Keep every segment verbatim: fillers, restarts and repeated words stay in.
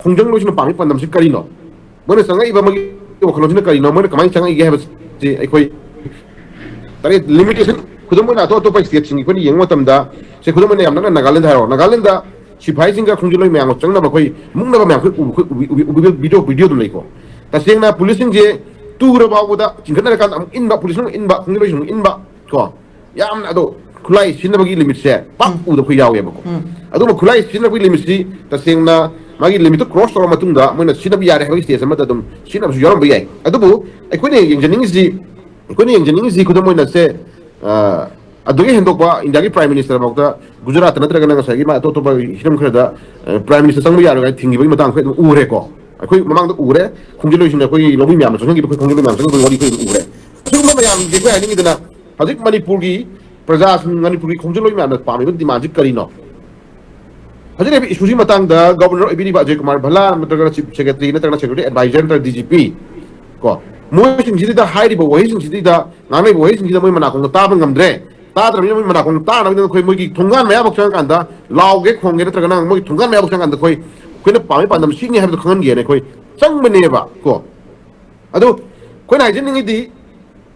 ꯈꯣꯡꯖꯪꯂꯣꯏꯁꯤꯡꯅ ꯄꯥꯝꯃꯤ ꯄꯥꯟꯗꯝꯁꯤ ꯀꯔꯤꯅꯣ? ꯃꯣꯏꯅ ꯆꯪꯉꯛꯏꯕ ꯑꯃꯒꯤ ꯋꯥꯈꯜꯂꯣꯟꯁꯤꯅ ꯀꯔꯤꯅꯣ? ꯃꯣꯏꯅ ꯀꯃꯥꯏꯅ ꯆꯪꯉꯛꯏꯒꯦ ꯍꯥꯏꯕꯁꯤ ꯑꯩꯈꯣꯏ ꯇꯔꯦꯠ ꯂꯤꯃꯤꯇꯦꯁꯟ, ꯈꯨꯗꯝ ꯑꯣꯏꯅ ꯑꯇꯣꯞ ꯑꯇꯣꯞꯄ ꯁ꯭ꯇꯦꯠꯁꯤꯡ ꯑꯩꯈꯣꯏꯅ ꯌꯦꯡꯕ ꯃꯇꯝꯗ, ꯁꯦ, ꯈꯨꯗꯝ ꯑꯣꯏꯅ ꯌꯥꯝ ꯅꯛꯅ ꯅꯥꯒꯥꯂꯦꯟꯗ ꯍꯥꯏꯔꯣ, ꯅꯥꯒꯥꯂꯦꯟꯗ ꯁꯤꯐꯥꯏꯁꯤꯡꯒ ꯈꯣꯡꯖꯪꯂꯣꯏ ꯃꯌꯥꯝꯒ ꯆꯪꯅꯕ ꯑꯩꯈꯣꯏ ꯃꯨꯛꯅꯕ ꯃꯌꯥꯝ ꯑꯩꯈꯣꯏ ꯎꯕ, ꯑꯩꯈꯣꯏ ꯎꯕꯤ-, ꯎꯕꯤ-, ꯎꯕꯤ-, ꯚꯤꯗꯤꯑꯣ, ꯚꯤꯗꯤꯑꯣ ꯑꯗꯨꯝ ꯂꯩꯀꯣ꯫ ꯇꯁꯦꯡꯅ ꯄꯨꯂꯤꯁꯁꯤꯡꯁꯦ ꯇꯨꯔ ꯐꯥꯎꯕꯗ ꯆꯤꯡꯈꯠꯅꯔꯀꯥꯟꯗ ꯑꯃꯨꯛ ꯏꯟꯕ, ꯄꯨꯂꯤꯁꯅ ꯑꯃꯨꯛ ꯏꯟꯕ, ꯈꯣꯡꯖꯪꯂꯣꯏꯁꯤꯡꯅ ꯑꯃꯨꯛ ꯏꯟꯕ ꯀꯣ꯫ ꯌꯥꯝꯅ ꯑꯗꯣ ꯈꯨꯠꯂꯥꯏ ꯁꯤꯖꯤꯟꯅꯕꯒꯤ ꯂꯤꯃꯤꯠꯁꯦ ꯄꯥꯛ ꯎꯗꯕ ꯑꯩꯈꯣꯏ ꯌꯥꯎꯋꯦꯕꯀꯣ꯫ ꯑꯗꯨꯒ ꯈꯨꯠꯂꯥꯏ ꯁꯤꯖꯤꯟꯅꯕꯒꯤ ꯂꯤꯃꯤꯠꯁꯤ ꯇꯁꯦꯡꯅ ꯃꯥꯒꯤ ꯂꯤꯃꯤꯠꯇꯨ ꯀ꯭ꯔꯣꯁ ꯇꯧꯔ ꯃꯇꯨꯡꯗ ꯃꯣꯏꯅ ꯁꯤꯖꯤꯟꯅꯕ ꯌꯥꯔꯦ ꯍꯥꯏꯕꯒꯤ ꯁ꯭ꯇꯦꯖ ꯑꯃꯗ ꯑꯗꯨꯝ ꯁꯤꯖꯤꯟꯅꯕꯁꯨ ꯌꯥꯎꯔꯝꯕ ꯌꯥꯏ꯫ ꯑꯗꯨꯕꯨ ꯑꯩꯈꯣꯏꯅ ꯌꯦꯡꯖꯅꯤꯡꯉꯤꯁꯤ, ꯑꯩꯈꯣꯏꯅ ꯌꯦꯡꯖꯅꯤꯡꯉꯤꯁꯤ ꯈꯨꯗꯝ ꯑꯣꯏꯅ ꯁꯦ, ꯑ, ꯑꯗꯨꯒꯤ ꯍꯦꯟꯗꯣꯛꯄ ꯏꯟꯗꯤꯌꯥꯒꯤ Prime Minister ꯐꯥꯎꯗ ꯒꯨꯖꯔꯥꯠꯇ ꯅꯠꯇ꯭ꯔꯒꯅ ꯉꯁꯥꯏꯒꯤ ꯃꯥ ꯑꯇꯣꯞ ꯑꯇꯣꯞꯄ ꯍꯤꯔꯝ ꯈꯔꯗ, ꯑ, Prime Minister ꯆꯪꯕ ꯌꯥꯔꯣꯏ ꯍꯥꯏꯅ ꯊꯤꯡꯈꯤꯕꯒꯤ ꯃꯇꯥꯡ ꯑꯩꯈꯣꯏ ꯑꯗꯨꯝ ꯎꯔꯦꯀꯣ꯫ ꯑꯩꯈꯣꯏ ꯃꯃꯥꯡꯗ ꯎꯔꯦ, ꯈꯣꯡꯖꯪꯂꯣꯏꯁꯤꯡꯅ ꯑꯩꯈꯣꯏꯒꯤ ꯂꯧꯃꯤ ꯃꯌꯥꯝꯅ ꯆꯪꯍꯟꯈꯤꯕ, ꯑꯩꯈꯣꯏ ꯈꯣꯡꯖꯪꯂꯣꯏ ꯃꯌꯥꯝ ꯆꯪꯍꯟꯕꯒꯤ ꯋꯥꯔꯤ ꯑꯩꯈꯣꯏ ꯑꯗꯨꯝ ꯎꯔꯦ꯫ ꯑꯁꯤꯒꯨꯝꯕ ꯃꯌꯥꯝꯁꯤꯡꯁꯦ ꯑꯩꯈꯣꯏ ꯍꯥꯏꯅꯤꯡꯉꯤꯗꯅ, ꯍꯧꯖꯤꯛ ꯃꯅꯤꯄꯨꯔꯒꯤ ꯄ꯭ꯔꯖꯥꯁꯤꯡ, ꯃꯅꯤꯄꯨꯔꯒꯤ ꯈꯣꯡꯖꯪꯂꯣꯏ ꯃꯌꯥꯝꯅ ꯄꯥꯝꯃꯤꯕ ꯗꯤꯃꯥꯟꯁꯤ ꯀꯔꯤꯅꯣ? ꯍꯧꯖꯤꯛ ꯂꯩꯔꯤꯕ ꯏꯁꯨꯁꯤ ꯃꯇꯥꯡꯗ ꯒꯕꯔꯅꯔ ꯑꯣꯏꯕꯤꯔꯤꯕ ꯑꯖꯌ ꯀꯨꯃꯥꯔ ꯚꯜꯂꯥ ꯅꯠꯇ꯭ꯔꯒꯅ Chief Secretary ꯅꯠꯇ꯭ꯔꯒꯅ Security Advisor ꯅꯠꯇ꯭ꯔꯒ D G P ꯀꯣ, ꯃꯣꯏꯁꯤꯡꯁꯤꯗ ꯍꯥꯏꯔꯤꯕ ꯋꯥꯍꯩꯁꯤꯡꯁꯤꯗ, ꯉꯥꯡꯂꯤꯕ ꯋꯥꯍꯩꯁꯤꯡꯁꯤꯗ ꯃꯣꯏ ꯃꯅꯥꯀꯣꯡꯗ ꯇꯥꯕ ꯉꯝꯗ꯭ꯔꯦ꯫ ꯇꯥꯗ꯭ꯔꯕꯅꯤꯅ ꯃꯣꯏ ꯃꯅꯥꯀꯣꯡ ꯇꯥꯅꯕꯒꯤꯗꯃꯛ ꯑꯩꯈꯣꯏ ꯃꯣꯏꯒꯤ ꯊꯣꯡꯒꯥꯟ ꯃꯌꯥꯐꯥꯎ ꯆꯪꯉꯀꯥꯟꯗ ꯂꯥꯎꯒꯦ ꯈꯣꯡꯒꯦ ꯅꯠꯇ꯭ꯔꯒꯅ ꯃꯣꯏꯒꯤ ꯊꯣꯡꯒꯥꯟ ꯃꯌꯥꯐꯥꯎ ꯆꯪꯉꯀꯥꯟꯗ ꯑꯩꯈꯣꯏ, ꯑꯩꯈꯣꯏꯅ ꯄꯥꯝꯃꯤ ꯄꯥꯟꯗꯝ ꯁꯤꯅꯤ ꯍꯥꯏꯕꯗꯣ ꯈꯪꯍꯟꯒꯦꯅ ꯑꯩꯈꯣꯏ ꯆꯪꯕꯅꯦꯕ ꯀꯣ꯫ ꯑꯗꯨ ꯑꯩꯈꯣꯏꯅ ꯍꯥꯏꯖꯅꯤꯡꯉꯤꯗꯤ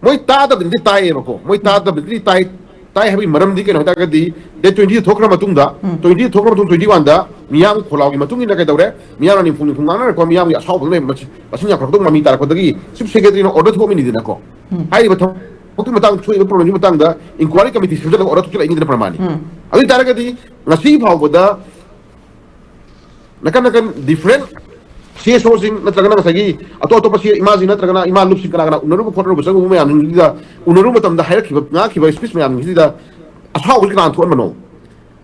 ꯃꯣꯏ ꯇꯥꯗꯕꯗꯤ ꯇꯥꯏꯌꯦꯕꯀꯣ, ꯃꯣꯏ ꯇꯥꯗꯕꯗꯤ ꯇꯥꯏ꯫ ꯇꯥꯏ ꯍꯥꯏꯕꯒꯤ ꯃꯔꯝꯗꯤ ꯀꯩꯅꯣ ꯍꯥꯏ ꯇꯥꯔꯒꯗꯤ, date twenty ꯊꯣꯛꯈ꯭ꯔ ꯃꯇꯨꯡꯗ, ꯎꯝ꯫ Twenty ꯊꯣꯛꯈ꯭ꯔ ꯃꯇꯨꯡ twenty one ꯗ ꯃꯤꯌꯥꯝ ꯈꯣꯜꯂꯥꯎꯒꯤ ꯃꯇꯨꯡ ꯏꯟꯅ ꯀꯩꯗꯧꯔꯦ, ꯃꯤꯌꯥꯝꯅ ꯅꯤꯝꯐꯨ ꯅꯤꯝꯐꯨ ꯉꯥꯡꯅꯔꯛꯄ, ꯃꯤꯌꯥꯝꯒꯤ ꯑꯁꯥꯎꯕ ꯂꯩ, ꯃꯁꯤ, ꯃꯁꯤꯡ ꯌꯥꯝꯈꯠꯂꯛꯇꯧꯕ ꯃꯃꯤ ꯇꯥꯔꯛꯄꯗꯒꯤ Chief Secretary ꯅ order ꯊꯣꯛꯑꯝꯃꯤꯅꯤꯗꯅꯀꯣ꯫ ꯎꯝ꯫ ꯍꯥꯏꯔꯤꯕ ꯊꯕꯛꯀꯤ ꯃꯇꯥꯡꯗ ꯊꯣꯛꯏꯕ problemꯒꯤ ꯃꯇꯥꯡꯗ inquiry committee ꯁꯦꯝꯖꯤꯜꯂꯒ order ꯊꯣꯛꯆꯜꯂꯛꯏꯅꯤꯗꯅ ꯄ꯭ꯔꯃꯥꯟꯅꯤ꯫ ꯎꯝ꯫ ꯑꯗꯨ ꯑꯣꯏ ꯇꯥꯔꯒꯗꯤ ꯉꯁꯤ ꯐꯥꯎꯕꯗ ꯅꯥꯀꯟ ꯅꯥꯀꯟ different C S O ꯁꯤꯡ ꯅꯠꯇ꯭ꯔꯒꯅ ꯉꯁꯥꯏꯒꯤ ꯑꯇꯣꯞ ꯑꯇꯣꯞꯄ ꯁꯤ ꯏꯃꯥꯁꯤꯡ ꯅꯠꯇ꯭ꯔꯒꯅ ꯏꯃꯥ ꯂꯨꯞꯁꯤꯡ ꯀꯅꯥ ꯀꯅꯥ ꯎꯅꯔꯨꯕ ꯈꯣꯠꯅꯔꯨꯕ ꯆꯪꯉꯨꯕ ꯃꯌꯥꯝꯁꯤꯡꯁꯤꯗ ꯎꯅꯔꯨꯕ ꯃꯇꯝꯗ ꯍꯥꯏꯔꯛꯈꯤꯕ, ꯉꯥꯡꯈꯤꯕ speech ꯃꯌꯥꯝꯁꯤꯡꯁꯤꯗ ꯑꯁꯥꯎꯕꯁꯤ ꯀꯅꯥꯅ ꯊꯣꯛꯍꯟꯕꯅꯣ?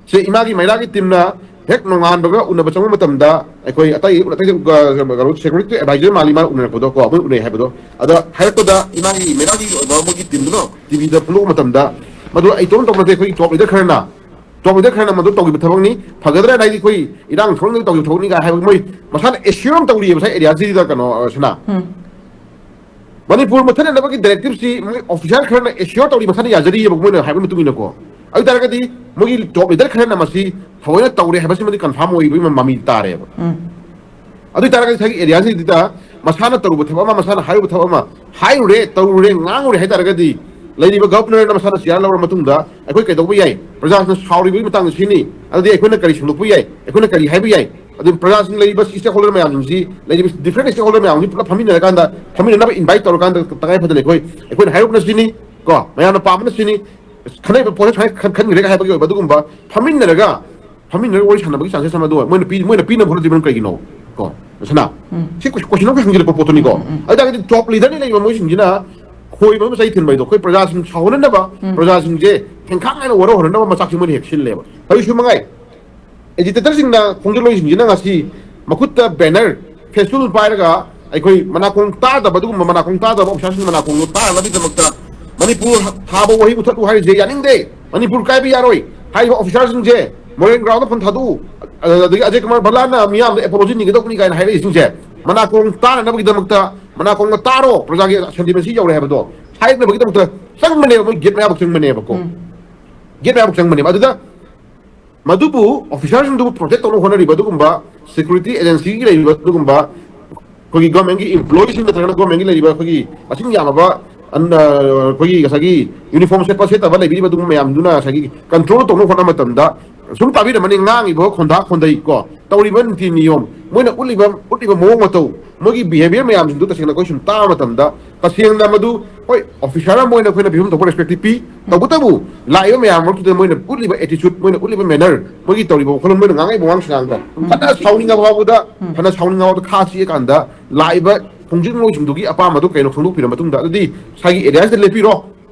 ꯁꯤ ꯏꯃꯥꯒꯤ ꯃꯩꯔꯥꯒꯤ teamꯅ ꯍꯦꯛ ꯅꯣꯡꯉꯥꯟꯕꯒ ꯎꯅꯕ ꯆꯪꯕ ꯃꯇꯝꯗ ꯑꯩꯈꯣꯏ ꯑꯇꯩ, ꯑꯇꯩ, ꯑ, ꯀꯩꯅꯣ, security advisor ꯃꯥꯜꯂꯤ ꯃꯥꯅ ꯎꯅꯔꯛꯄꯗꯣ ꯀꯣ, ꯑꯩꯈꯣꯏ ꯎꯅꯩ ꯍꯥꯏꯕꯗꯣ꯫ ꯑꯗ ꯍꯥꯏꯔꯛꯄꯗ ꯏꯃꯥꯒꯤ ꯃꯩꯔꯥꯒꯤ ꯑꯣꯏꯕ ꯃꯣꯏꯒꯤ teamꯗꯨꯅ T V ꯗ ꯐꯣꯡꯗꯣꯛꯄ ꯃꯇꯝꯗ ꯃꯗꯨ ꯑꯩ ꯏꯇꯣꯝ ꯇꯧꯕ ꯅꯠꯇꯦ, ꯑꯩꯈꯣꯏꯒꯤ top leader ꯈꯔꯅ, top leader ꯈꯔꯅ ꯃꯗꯨ ꯇꯧꯈꯤꯕ ꯊꯕꯛꯅꯤ, ꯐꯒꯗ꯭ꯔꯥ ꯍꯥꯏꯗꯤ ꯑꯩꯈꯣꯏ ꯏꯔꯥꯡ ꯊꯣꯛꯍꯟꯗꯕ ꯇꯧꯈꯤꯕ ꯊꯕꯛꯅꯤ ꯀꯥꯏ ꯍꯥꯏꯕ ꯃꯣꯏ ꯃꯁꯥꯅ assure ꯑꯃ ꯇꯧꯔꯤꯑꯕ ꯉꯁꯥꯏ area ꯁꯤꯗ ꯀꯩꯅꯣ, ꯑ, ꯁꯤꯅ꯫ ꯎꯝ꯫ ꯃꯅꯤꯄꯨꯔ ꯃꯨꯠꯊꯠꯅꯅꯕꯒꯤ directive ꯁꯤ ꯃꯣꯏ officer ꯈꯔꯅ assure ꯇꯧꯔꯤ, ꯃꯁꯥꯅ ꯌꯥꯖꯔꯤꯑꯕ ꯃꯣꯏꯅ ꯍꯥꯏꯕ ꯃꯇꯨꯡ ꯏꯟꯅꯀꯣ꯫ ꯑꯗꯨ ꯑꯣꯏ ꯇꯥꯔꯒꯗꯤ ꯃꯣꯏꯒꯤ top leader ꯈꯔꯅ ꯃꯁꯤ ꯊꯑꯣꯏꯅ ꯇꯧꯔꯦ ꯍꯥꯏꯕꯁꯤꯃꯗꯤ confirm ꯑꯣꯏꯕꯒꯤ ꯃꯃꯤ ꯇꯥꯔꯦꯕ꯫ ꯎꯝ꯫ ꯑꯗꯨ ꯑꯣꯏꯇꯥꯔꯒꯗꯤ ꯉꯁꯥꯏꯒꯤ ꯑꯦꯔꯤꯌꯥꯁꯤꯡꯁꯤꯗ ꯃꯁꯥꯅ ꯇꯧꯔꯨꯕ ꯊꯕꯛ ꯑꯃ, ꯃꯁꯥꯅ ꯍꯥꯏꯔꯨꯕ ꯊꯕꯛ ꯑꯃ, ꯍꯥꯏꯔꯨꯔꯦ, ꯇꯧꯔꯨꯔꯦ, ꯉꯥꯡꯉꯨꯔꯦ ꯍꯥꯏ ꯇꯥꯔꯒꯗꯤ, ꯂꯩꯔꯤꯕ ꯒꯚꯔꯅꯔꯅ ꯃꯁꯥꯅ ꯆꯤꯌꯥꯔ ꯂꯧꯔ ꯃꯇꯨꯡꯗ ꯑꯩꯈꯣꯏ ꯀꯩꯗꯧꯕ ꯌꯥꯏ? ꯄ꯭ꯔꯖꯥꯁꯤꯡꯅ ꯁꯥꯎꯔꯤꯕꯒꯤ ꯃꯇꯥꯡꯗ ꯁꯤꯅꯤ, ꯑꯗꯨꯗꯤ ꯑꯩꯈꯣꯏꯅ ꯀꯔꯤ ꯁꯦꯡꯗꯣꯛꯄ ꯌꯥꯏ, ꯑꯩꯈꯣꯏꯅ ꯀꯔꯤ ꯍꯥꯏꯕ ꯌꯥꯏ? ꯑꯗꯨ ꯄ꯭ꯔꯖꯥꯁꯤꯡ, ꯂꯩꯔꯤꯕ ꯁ꯭ꯇꯦꯛ ꯍꯣꯜꯗꯔ ꯃꯌꯥꯝꯁꯤꯡꯁꯤ, ꯂꯩꯔꯤꯕ ꯗꯤꯐ꯭ꯔꯦꯟ ꯁ꯭ꯇꯦꯛ ꯍꯣꯜꯗꯔ ꯃꯌꯥꯝꯁꯤ ꯄꯨꯂꯞ ꯐꯝꯃꯤꯟꯅꯔꯀꯥꯟꯗ, ꯐꯝꯃꯤꯟꯅꯅꯕ ꯏꯟꯚꯥꯏꯠ ꯇꯧꯔꯀꯥꯟꯗ, ꯇꯉꯥꯏ ꯐꯗꯅ ꯑꯩꯈꯣꯏ, ꯑꯩꯈꯣꯏꯅ ꯍꯥꯏꯔꯨꯕꯅ ꯁꯤꯅꯤ, ꯀꯣ, ꯃꯌꯥꯝꯅ ꯄꯥꯝꯕꯅ ꯁꯤꯅꯤ, ꯈꯟꯅꯔꯤꯕ ꯄꯣꯠꯁꯦ ꯁꯨꯃꯥꯏꯅ ꯈꯟ-, ꯈꯟꯈ꯭ꯔꯦꯒ ꯍꯥꯏꯕꯒꯤ ꯑꯣꯏꯕ ꯑꯗꯨꯒꯨꯝꯕ ꯐꯝꯃꯤꯟꯅꯔꯒ, ꯐꯝꯃꯤꯟꯅꯔꯒ ꯋꯥꯔꯤ ꯁꯥꯟꯅꯕꯒꯤ ꯆꯥꯟꯁꯦꯁ ꯑꯃ ꯑꯗꯨ ꯃꯣꯏꯅ ꯄꯤ-, ꯃꯣꯏꯅ ꯄꯤꯅꯕ ꯍꯣꯠꯅꯗ꯭ꯔꯤꯕꯅ ꯀꯩꯒꯤꯅꯣ? ꯀꯣ, ꯁꯅꯥ? ꯎꯝ꯫ ꯁꯤ ꯀꯣꯏ-, ꯀꯣꯏꯁꯟ ꯑꯃ ꯍꯪꯖꯤꯜꯂꯛꯄ ꯄꯣꯠꯇꯨꯅꯤꯀꯣ꯫ ꯎꯝ, ꯎꯝ, ꯎꯝ꯫ ꯑꯗꯨ ꯇꯥꯔꯒꯗꯤ ꯇꯣꯞ ꯂꯤꯗꯔꯅꯤ ꯂꯩꯕ ꯃꯣꯏꯁꯤꯡꯁꯤꯅ ꯈꯣꯏꯕ ꯑꯃ ꯆꯩ ꯊꯤꯟꯕ ꯍꯥꯏꯗꯣ, ꯑꯩꯈꯣꯏ ꯄ꯭ꯔꯖꯥꯁꯤꯡ ꯁꯥꯎꯍꯟꯅꯅꯕ, ꯎꯝ꯫ ꯄ꯭ꯔꯖꯥꯁꯤꯡꯁꯦ ꯊꯦꯡꯈꯥꯡ ꯅꯥꯏꯅ ꯋꯥꯔꯧꯍꯟꯅꯅꯕ ꯃꯆꯥꯛꯁꯦ ꯃꯣꯏꯅ ꯍꯦꯛ ꯁꯤꯜꯂꯦꯕ꯫ ꯍꯧꯖꯤꯛꯁꯨ ꯃꯉꯥꯏ, ꯑꯦꯖꯤꯇꯦꯇꯔꯁꯤꯡꯅ, ꯈꯣꯡꯖꯜꯂꯣꯏꯁꯤꯡꯁꯤꯅ ꯉꯁꯤ ꯃꯈꯨꯠꯇ ꯕꯦꯅꯔ, ꯐꯦꯁꯇꯨꯜ ꯄꯥꯏꯔꯒ ꯑꯩꯈꯣꯏ ꯃꯅꯥꯀꯣꯡ ꯇꯥꯗꯕ, ꯑꯗꯨꯒꯨꯝꯕ ꯃꯅꯥꯀꯣꯡ ꯇꯥꯗꯕ ꯑꯣꯐꯤꯁꯥꯔꯁꯤꯡ ꯃꯅꯥꯀꯣꯡꯗꯣ ꯇꯥꯅꯕꯒꯤꯗꯃꯛꯇ ꯃꯅꯤꯄꯨꯔ ꯊꯥꯕ ꯋꯥꯍꯩ ꯃꯨꯊꯠꯂꯨ ꯍꯥꯏꯔꯤꯁꯦ ꯌꯥꯅꯤꯡꯗꯦ꯫ ꯃꯅꯤꯄꯨꯔ ꯀꯥꯏꯕ ꯌꯥꯔꯣꯏ꯫ ꯍꯥꯏꯔꯤꯕ ꯑꯣꯐꯤꯁꯥꯔꯁꯤꯡꯁꯦ ꯃꯣꯔꯦꯟ ꯒ꯭ꯔꯥꯎꯟꯗ ꯐꯝ ꯊꯥꯗꯣꯛꯎ꯫ ꯑꯗꯒꯤ ꯑꯖꯌ ꯀꯨꯃꯥꯔ ꯚꯜꯂꯥꯅ ꯃꯤꯌꯥꯝꯗ ꯑꯦꯄꯣꯂꯣꯖꯤ ꯅꯤꯒꯗꯧꯕꯅꯤ ꯀꯥꯏꯅ ꯍꯥꯏꯔꯛꯏꯁꯤꯡꯁꯦ ꯃꯅꯥꯀꯣꯡ ꯇꯥꯅꯅꯕꯒꯤꯗꯃꯛꯇ, ꯃꯅꯥꯀꯣꯡꯗ ꯇꯥꯔꯣ, ꯄ꯭ꯔꯖꯥꯒꯤ ꯁꯦꯟꯇꯤꯃꯦꯟꯁꯤ ꯌꯧꯔꯦ ꯍꯥꯏꯕꯗꯣ ꯍꯥꯏꯅꯕꯒꯤꯗꯃꯛꯇ ꯆꯪꯕꯅꯦꯕ, ꯃꯣꯏ ꯒꯦꯠ ꯃꯌꯥꯕꯨꯛ ꯆꯪꯕꯅꯦꯕꯀꯣ꯫ ꯎꯝ꯫ ꯒꯦꯠ ꯃꯌꯥꯕꯨꯛ ꯆꯪꯕꯅꯦꯕ꯫ ꯑꯗꯨꯗ ꯃꯗꯨꯕꯨ, ꯑꯣꯐꯤꯁꯥꯔꯁꯤꯡꯗꯨꯕꯨ ꯄ꯭ꯔꯣꯇꯦꯛ ꯇꯧꯅꯕ ꯍꯣꯠꯅꯔꯤꯕ ꯑꯗꯨꯒꯨꯝꯕ ꯁꯦꯀ꯭ꯌꯨꯔꯤꯇꯤ ꯑꯦꯖꯦꯟꯁꯤꯒꯤ ꯂꯩꯔꯤꯕ ꯑꯗꯨꯒꯨꯝꯕ ꯑꯩꯈꯣꯏꯒꯤ ꯒꯣꯔꯃꯦꯟꯒꯤ ꯏꯝꯄ꯭ꯂꯣꯌꯤꯁꯤꯡ ꯅꯠꯇ꯭ꯔꯒꯅ ꯒꯣꯔꯃꯦꯟꯒꯤ ꯂꯩꯔꯤꯕ ꯑꯩꯈꯣꯏꯒꯤ ꯃꯁꯤꯡ ꯌꯥꯝꯂꯕ ꯑꯟ-, ꯑ, ꯑꯩꯈꯣꯏꯒꯤ ꯉꯁꯥꯏꯒꯤ ꯌꯨꯅꯤꯐꯣꯔꯝ ꯁꯦꯠꯄ ꯁꯦꯠꯇꯕ ꯂꯩꯕꯤꯔꯤꯕ ꯑꯗꯨꯒꯨꯝꯕ ꯃꯌꯥꯝꯗꯨꯅ ꯉꯁꯥꯏꯒꯤ ꯀꯟꯇ꯭ꯔꯣꯜ ꯇꯧꯅꯕ ꯍꯣꯠꯅꯕ ꯃꯇꯝꯗ ꯁꯨꯝ ꯇꯥꯕꯤꯔꯝꯃꯅꯤ, ꯉꯥꯡꯉꯤꯕ ꯈꯣꯟꯗꯥ ꯈꯣꯟꯗꯩ ꯀꯣ, ꯇꯧꯔꯤꯕ ꯅꯤꯇꯤ ꯅꯤꯌꯣꯝ, ꯃꯣꯏꯅ ꯎꯠꯂꯤꯕ, ꯎꯠꯂꯤꯕ ꯃꯑꯣꯡ ꯃꯇꯧ, ꯃꯣꯏꯒꯤ ꯕꯤꯍꯦꯕꯤꯌꯔ ꯃꯌꯥꯝꯁꯤꯡꯗꯨ ꯇꯁꯦꯡꯅ ꯑꯩꯈꯣꯏ ꯁꯨꯝ ꯇꯥꯕ ꯃꯇꯝꯗ, ꯇꯁꯦꯡꯅ ꯃꯗꯨ, ꯍꯣꯏ, ꯑꯣꯐꯤꯁꯥꯔ ꯑꯃ ꯑꯣꯏꯅ ꯑꯩꯈꯣꯏꯅ ꯄꯤꯐꯝ ꯊꯣꯛꯄ ꯔꯦꯁꯄꯦꯛꯇꯤ ꯄꯤ, ꯇꯧꯕꯇꯕꯨ ꯂꯥꯛꯏꯕ ꯃꯌꯥꯝ ꯃꯔꯛꯇꯨꯗ ꯃꯣꯏꯅ ꯎꯠꯂꯤꯕ ꯑꯦꯇꯤꯆꯨꯠ, ꯃꯣꯏꯅ ꯎꯠꯂꯤꯕ ꯃꯦꯅꯔ, ꯃꯣꯏꯒꯤ ꯇꯧꯔꯤꯕ ꯋꯥꯈꯜꯂꯣꯟ, ꯃꯣꯏꯅ ꯉꯥꯡꯉꯛꯏꯕ ꯋꯥꯉꯥꯡ ꯁꯉꯥꯡꯗ ꯎꯝ꯫ ꯐꯅ ꯁꯥꯎꯅꯤꯡꯉꯕ ꯐꯥꯎꯕꯗ, ꯎꯝ꯫ ꯐꯅ ꯁꯥꯎꯅꯤꯡꯉꯕ ꯐꯥꯎꯕꯗ ꯈꯥ ꯆꯤꯛꯑꯀꯥꯟꯗ ꯂꯥꯛꯏꯕ ꯈꯣꯡꯖꯪꯂꯣꯏꯁꯤꯡꯗꯨꯒꯤ ꯑꯄꯥꯝꯕꯗꯨ ꯀꯩꯅꯣ ꯈꯪꯗꯣꯛꯄꯤꯔ ꯃꯇꯨꯡꯗ, ꯑꯗꯨꯗꯤ ꯉꯁꯥꯏꯒꯤ ꯑꯦꯔꯤꯌꯥꯁꯤꯗ ꯂꯦꯞꯄꯤꯔꯣ,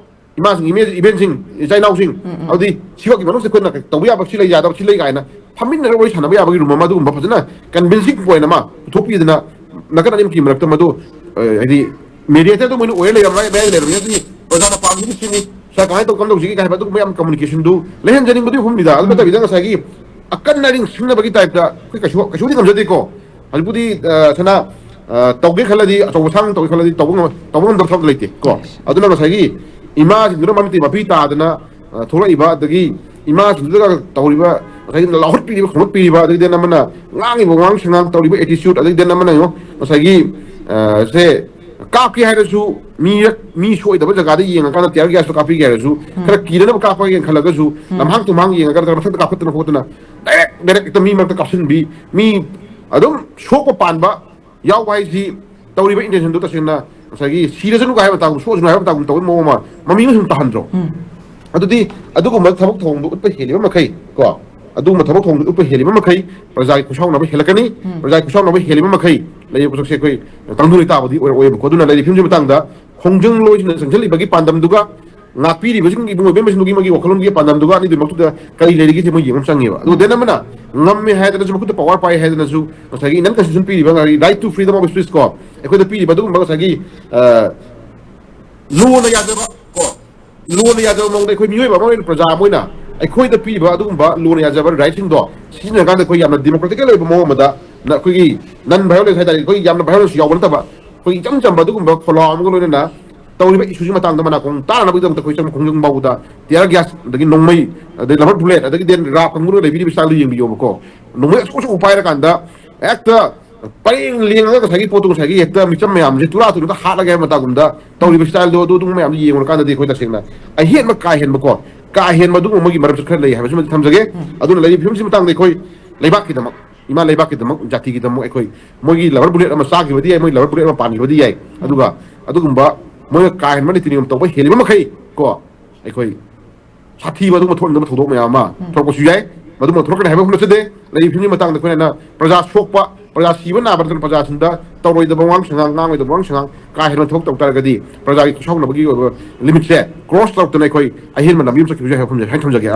ꯏꯃꯥꯁꯤꯡ, ꯏꯃꯦ-, ꯏꯕꯦꯟꯁꯤꯡ, ꯏꯆꯥ ꯏꯅꯥꯎꯁꯤꯡ, ꯎꯝ, ꯎꯝ꯫ ꯑꯗꯨꯗꯤ ꯁꯤꯐꯥꯎꯒꯤ ꯃꯅꯨꯡꯁꯤꯗ ꯑꯩꯈꯣꯏꯅ ꯇꯧꯕ ꯌꯥꯕ ꯁꯤ ꯂꯩ, ꯌꯥꯗꯕ ꯁꯤ ꯂꯩ ꯀꯥꯏꯅ ꯐꯝꯃꯤꯟꯅꯔꯒ ꯋꯥꯔꯤ ꯁꯥꯟꯅꯕ ꯌꯥꯕꯒꯤ ꯔꯨꯝ ꯑꯃ, ꯑꯗꯨꯒꯨꯝꯕ ꯐꯖꯅ ꯀꯟꯚꯤꯟꯁꯤꯡ ꯄꯣꯏꯟ ꯑꯃ ꯄꯨꯊꯣꯛꯄꯤꯗꯅ, ꯅꯥꯀꯟ ꯑꯅꯤꯃꯛꯀꯤ ꯃꯔꯛꯇ ꯃꯗꯨ, ꯑ, ꯍꯥꯏꯗꯤ ꯃꯦꯗꯤꯌꯦꯇꯔꯗꯨ ꯃꯣꯏꯅ ꯑꯣꯏꯔ ꯂꯩꯔꯝꯃꯦ, ꯃꯌꯥꯏꯗ ꯂꯩꯔꯝꯃꯦ, ꯑꯗꯨꯗꯤ ꯄ꯭ꯔꯖꯥꯅ ꯄꯥꯝꯃꯤꯁꯤꯗꯤ ꯁꯤꯅꯤ, ꯁꯤꯗ ꯀꯃꯥꯏꯅ ꯇꯧ, ꯀꯝꯗꯧꯁꯤꯒꯦ ꯀꯥꯏ ꯍꯥꯏꯕ ꯑꯗꯨꯒꯨꯝꯕ ꯌꯥꯝ ꯀꯝꯃꯨꯅꯤꯀꯦꯁꯟꯗꯨ ꯂꯩꯍꯟꯖꯅꯤꯡꯕꯗꯨꯒꯤ ꯑꯍꯨꯝꯅꯤꯗ꯫ ꯑꯗꯨ ꯎꯝ꯫ ꯅꯠꯇꯕꯤꯗ ꯉꯁꯥꯏꯒꯤ ꯑꯀꯟ ꯑꯔꯤꯡ ꯁꯤꯡꯅꯕꯒꯤ ꯇꯥꯏꯞꯇ ꯑꯩꯈꯣꯏ ꯀꯩꯁꯨ, ꯀꯩꯁꯨꯗꯤ ꯉꯝꯖꯗꯦꯀꯣ꯫ ꯍꯧꯖꯤꯛꯄꯨꯗꯤ, ꯑ, ꯁꯅꯥ, ꯑ, ꯇꯧꯒꯦ ꯈꯜꯂꯗꯤ, ꯑꯆꯧꯕ ꯊꯥꯡ ꯇꯧꯒꯦ ꯈꯜꯂꯗꯤ ꯇꯧꯕ ꯉꯝ-, ꯇꯧꯕ ꯉꯝꯗꯕ ꯊꯕꯛ ꯂꯩꯇꯦ ꯀꯣ꯫ ꯑꯗꯨꯅ ꯉꯁꯥꯏꯒꯤ ꯏꯃꯥꯁꯤꯡꯗꯨꯅ ꯃꯃꯤꯇꯩ ꯃꯄꯤ ꯇꯥꯗꯅ, ꯑ, ꯊꯣꯛꯂꯛꯏꯕ, ꯑꯗꯒꯤ ꯏꯃꯥꯁꯤꯡꯗꯨꯗꯒ ꯇꯧꯔꯤꯕ ꯉꯁꯥꯏꯒꯤ ꯂꯥꯎꯍꯠꯄꯤꯔꯤꯕ, ꯈꯣꯡꯂꯠꯄꯤꯔꯤꯕ, ꯑꯗꯒꯤ ꯗꯦꯟ ꯑꯃꯅ ꯉꯥꯡꯉꯤꯕ ꯋꯥꯉꯥꯡ ꯁꯉꯥꯡ, ꯇꯧꯔꯤꯕ ꯑꯦꯇꯤꯆ꯭ꯌꯨꯠ, ꯑꯗꯒꯤ ꯗꯦꯟ ꯑꯃꯅ ꯌꯦꯡꯉꯣ, ꯉꯁꯥꯏꯒꯤ, ꯑ, ꯁꯦ ꯀꯥꯞꯀꯦ ꯍꯥꯏꯔꯁꯨ ꯃꯤ, ꯃꯤ ꯁꯣꯏꯗꯕ ꯖꯒꯥꯗ ꯌꯦꯡꯉꯀꯥꯟꯗ ꯇꯤꯌꯥꯔ ꯒ꯭ꯌꯥꯁꯇꯣ ꯀꯥꯞꯄꯤꯒꯦ ꯍꯥꯏꯔꯁꯨ, ꯎꯝ꯫ ꯈꯔ ꯀꯤꯅꯅꯕ ꯀꯥꯞꯄꯒꯦꯅ ꯈꯜꯂꯒꯁꯨ, ꯎꯝ꯫ ꯂꯝꯍꯥꯡ ꯇꯨꯝꯍꯥꯡ ꯌꯦꯡꯉꯒ ꯅꯠꯇ꯭ꯔꯒ ꯃꯊꯛꯇ ꯀꯥꯞꯈꯠꯇꯅ ꯈꯣꯠꯇꯅ ꯗꯥꯏꯔꯦꯛ, ꯗꯥꯏꯔꯦꯛ ꯍꯦꯛꯇ ꯃꯤ ꯃꯔꯛꯇ ꯀꯥꯞꯁꯤꯟꯕꯤ, ꯃꯤ ꯑꯗꯨꯝ ꯁꯣꯛꯄ ꯄꯥꯟꯕ ꯌꯥꯎꯕ ꯍꯥꯏꯁꯤ, ꯇꯧꯔꯤꯕ ꯏꯟꯇꯦꯟꯁꯟꯗꯨ ꯇꯁꯦꯡꯅ ꯉꯁꯥꯏꯒꯤ ꯁꯤꯔꯁꯅꯨ ꯍꯥꯏꯕ ꯃꯇꯥꯒꯨꯝ, ꯁꯣꯛꯑꯁꯅꯨ ꯍꯥꯏꯕ ꯃꯇꯥꯒꯨꯝ ꯇꯧꯕꯒꯤ ꯃꯑꯣꯡ ꯑꯃ ꯃꯃꯤ ꯑꯃ ꯁꯨꯝ ꯇꯥꯍꯟꯗ꯭ꯔꯣ? ꯎꯝ꯫ ꯑꯗꯨꯗꯤ ꯑꯗꯨꯒꯨꯝꯕ ꯊꯕꯛ ꯊꯧꯑꯣꯡꯗꯣ ꯎꯠꯄ ꯍꯦꯜꯂꯤꯕ ꯃꯈꯩ, ꯀꯣ, ꯑꯗꯨꯒꯨꯝꯕ ꯊꯕꯛ ꯊꯧꯑꯣꯡꯗꯣ ꯎꯠꯄ ꯍꯦꯜꯂꯤꯕ ꯃꯈꯩ ꯄ꯭ꯔꯖꯥꯒꯤ ꯈꯨꯠꯁꯥꯎꯅꯕ ꯍꯦꯜꯂꯛꯀꯅꯤ꯫ ꯎꯝ꯫ ꯄ꯭ꯔꯖꯥꯒꯤ ꯈꯨꯠꯁꯥꯎꯅꯕ ꯍꯦꯜꯂꯤꯕ ꯃꯈꯩ ꯂꯩꯔꯤꯕ ꯄꯣꯠꯁꯛꯁꯦ ꯑꯩꯈꯣꯏ ꯇꯪꯗꯨ ꯂꯩꯇꯥꯕꯗꯤ ꯑꯣꯏꯔꯛꯑꯣꯏꯕꯀꯣ꯫ ꯑꯗꯨꯅ ꯂꯩꯔꯤꯕ ꯐꯤꯕꯝꯁꯤ ꯃꯇꯥꯡꯗ ꯈꯣꯡꯖꯪ ꯂꯣꯏꯁꯤꯅ ꯆꯪꯁꯤꯜꯂꯤꯕꯒꯤ ꯄꯥꯟꯗꯝꯗꯨꯒ ꯉꯥꯛꯄꯤꯔꯤꯕꯁꯤꯡ ꯏꯕꯨꯡ ꯑꯣꯏꯕꯦꯝꯕꯁꯤꯡꯗꯨꯒꯤ ꯃꯥꯒꯤ ꯋꯥꯈꯜꯂꯣꯟꯒꯤ ꯄꯥꯟꯗꯝꯗꯨꯒ ꯑꯅꯤꯗꯨꯒꯤ ꯃꯔꯛꯇꯨꯗ ꯀꯔꯤ ꯂꯩꯔꯤꯒꯦꯁꯦ ꯃꯣꯏ ꯌꯦꯡꯕ ꯑꯃ ꯆꯪꯉꯦꯕ꯫ ꯑꯗꯨꯒ ꯗꯦꯟ ꯑꯃꯅ ꯉꯝꯃꯦ ꯍꯥꯏꯗꯅꯁꯨ, ꯃꯈꯨꯠꯇ ꯄꯋꯥꯔ ꯄꯥꯏ ꯍꯥꯏꯗꯅꯁꯨ, ꯉꯁꯥꯏꯒꯤ ꯅꯟ ꯀꯟꯁꯇꯤꯇ꯭ꯌꯨꯁꯟ ꯄꯤꯔꯤꯕ ꯉꯁꯥꯏꯒꯤ right to freedom of speech ꯀꯣ, ꯑꯩꯈꯣꯏꯗ ꯄꯤꯔꯤꯕ ꯑꯗꯨꯒꯨꯝꯕ ꯉꯁꯥꯏꯒꯤ, ꯑ, ꯂꯣꯅ ꯌꯥꯖꯕ ꯀꯣ, ꯂꯣꯅ ꯌꯥꯖꯕ ꯃꯑꯣꯡꯗ ꯑꯩꯈꯣꯏ ꯃꯤꯑꯣꯏꯕ ꯑꯃ ꯑꯣꯏꯅ, ꯄ꯭ꯔꯖꯥ ꯑꯃ ꯑꯣꯏꯅ ꯑꯩꯈꯣꯏꯗ ꯄꯤꯔꯤꯕ ꯑꯗꯨꯒꯨꯝꯕ ꯂꯣꯅ ꯌꯥꯖꯕ ꯔꯥꯏꯠꯁꯤꯡꯗꯣ ꯁꯤꯖꯤꯟꯅꯔꯀꯥꯟꯗ ꯑꯩꯈꯣꯏ ꯌꯥꯝꯅ ꯗꯦꯃꯣꯀ꯭ꯔꯦꯇꯤꯀꯦꯜ ꯑꯣꯏꯕ ꯃꯑꯣꯡ ꯑꯃꯗ, ꯅ-, ꯑꯩꯈꯣꯏꯒꯤ ꯅꯟ ꯚꯥꯏꯑꯣꯂꯦꯟꯁ ꯍꯥꯏꯇꯥꯔꯦ, ꯑꯩꯈꯣꯏ ꯌꯥꯝꯅ ꯚꯥꯏꯑꯣꯂꯦꯟꯁ ꯌꯥꯎꯕ ꯅꯠꯇꯕ, ꯑꯩꯈꯣꯏ ꯏꯆꯝ ꯆꯝꯕ ꯑꯗꯨꯒꯨꯝꯕ ꯈꯣꯜꯂꯥꯎ ꯑꯃꯒ ꯂꯣꯏꯅꯅ ꯇꯧꯔꯤꯕ ꯏꯁꯨꯁꯤ ꯃꯇꯥꯡꯗ ꯃꯅꯥꯀꯣꯡ ꯇꯥꯅꯕꯒꯤꯗꯃꯛꯇ ꯑꯩꯈꯣꯏ ꯆꯪ ꯈꯣꯡꯖꯪ ꯐꯥꯎꯕꯗ ꯇꯤꯌꯥꯔ ꯒ꯭ꯌꯥꯁ, ꯑꯗꯒꯤ ꯅꯣꯡꯃꯩ, ꯑꯗꯒꯤ ꯂꯕꯔ ꯕꯨꯂꯦꯠ, ꯑꯗꯒꯤ ꯗꯦꯟ ꯔꯥꯞ ꯀꯥꯡꯕꯨꯅ ꯂꯩꯕꯤꯔꯤꯕ ꯁ꯭ꯇꯥꯏꯜꯗꯨ ꯌꯦꯡꯕꯤꯌꯣꯕꯀꯣ꯫ ꯅꯣꯡꯃꯩ ꯑꯆꯧ ꯑꯆꯧꯕ ꯄꯥꯏꯔꯀꯥꯟꯗ ꯍꯦꯛꯇ ꯄꯔꯦꯡ ꯂꯦꯡꯉꯒ ꯉꯁꯥꯏꯒꯤ ꯄꯣꯠꯇꯣ, ꯉꯁꯥꯏꯒꯤ ꯍꯦꯛꯇ ꯃꯤꯆꯝ ꯃꯌꯥꯝꯁꯦ ꯇꯨꯔꯥ ꯇꯨꯔꯥ ꯍꯥꯠꯂꯒꯦ ꯍꯥꯏꯕ ꯃꯇꯥꯒꯨꯝꯗ ꯇꯧꯔꯤꯕ ꯁ꯭ꯇꯥꯏꯜꯗꯣ, ꯑꯗꯨ, ꯑꯗꯨꯒꯨꯝꯕ ꯃꯌꯥꯝꯗꯣ ꯌꯦꯡꯉꯨꯔꯀꯥꯟꯗꯗꯤ ꯑꯩꯈꯣꯏ ꯇꯁꯦꯡꯅ ꯑꯍꯦꯟꯕ ꯀꯥ ꯍꯦꯟꯕꯀꯣ, ꯀꯥ ꯍꯦꯟꯕ ꯑꯗꯨꯒꯨꯝꯕꯒꯤ ꯃꯔꯝꯁꯨ ꯈꯔ ꯂꯩ ꯍꯥꯏꯕꯁꯤꯃꯗꯤ ꯊꯝꯖꯒꯦ꯫ ꯎꯝ꯫ ꯑꯗꯨꯅ ꯂꯩꯔꯤꯕ ꯐꯤꯕꯝꯁꯤ ꯃꯇꯥꯡꯗ ꯑꯩꯈꯣꯏ ꯂꯩꯕꯥꯛꯀꯤꯗꯃꯛ, ꯏꯃꯥ ꯂꯩꯕꯥꯛꯀꯤꯗꯃꯛ, ꯖꯥꯇꯤꯒꯤꯗꯃꯛ ꯑꯩꯈꯣꯏ ꯃꯣꯏꯒꯤ ꯂꯕꯔ ꯕꯨꯂꯦꯠ ꯑꯃ ꯆꯥꯈꯤꯕꯗꯤ ꯌꯥꯏ, ꯃꯣꯏ ꯂꯕꯔ ꯕꯨꯂꯦꯠ ꯑꯃ ꯄꯥꯟꯈꯤꯕꯗꯤ ꯌꯥꯏ꯫ ꯎꯝ꯫ ꯑꯗꯨꯒ ꯑꯗꯨꯒꯨꯝꯕ ꯃꯣꯏꯅ ꯀꯥ ꯍꯦꯟꯕ ꯅꯤꯇꯤ ꯅꯤꯌꯣꯝ ꯇꯧꯕ ꯍꯦꯜꯂꯤꯕ ꯃꯈꯩ ꯀꯣ, ꯑꯩꯈꯣꯏ ꯁꯥꯊꯤꯕ ꯑꯗꯨꯒꯨꯝꯕ ꯊꯣꯛꯍꯟꯗꯕ ꯊꯧꯗꯣꯛ ꯃꯌꯥꯝ ꯑꯃ ꯎꯝ꯫ ꯊꯣꯛꯂꯛꯄꯁꯨ ꯌꯥꯏ꯫ ꯃꯗꯨꯃ ꯊꯣꯛꯂꯛꯀꯅꯤ ꯍꯥꯏꯕ ꯍꯧꯅ ꯆꯠꯇꯦ꯫ ꯂꯩꯔꯤꯕ ꯐꯤꯕꯝꯒꯤ ꯃꯇꯥꯡꯗ ꯑꯩꯈꯣꯏꯅ ꯄ꯭ꯔꯖꯥ ꯁꯣꯛꯄ, ꯄ꯭ꯔꯖꯥ ꯁꯤꯕ ꯅꯥꯕ ꯅꯠꯇꯅ ꯄ꯭ꯔꯖꯥꯁꯤꯡꯗ ꯇꯧꯔꯣꯏꯗꯕ ꯋꯥꯉꯥꯡ ꯁꯉꯥꯡ, ꯉꯥꯡꯂꯣꯏꯗꯕ ꯋꯥꯉꯥꯡ ꯁꯉꯥꯡ ꯀꯥ ꯍꯦꯟꯕ ꯊꯕꯛ ꯇꯧ ꯇꯥꯔꯒꯗꯤ ꯄ꯭ꯔꯖꯥꯒꯤ ꯈꯨꯠꯁꯥꯎꯅꯕꯒꯤ ꯑꯣꯏꯕ ꯂꯤꯃꯤꯠꯁꯦ ꯀ꯭ꯔꯣꯁ ꯇꯧꯔꯛꯇꯅ ꯑꯩꯈꯣꯏ ꯑꯍꯦꯟꯕ ꯂꯝꯕꯤ ꯑꯃ ꯆꯠꯈꯤꯕꯁꯨ ꯌꯥꯏ ꯍꯥꯏꯕ ꯋꯥꯐꯝꯁꯦ ꯍꯥꯏꯅ ꯊꯝꯖꯒꯦ꯫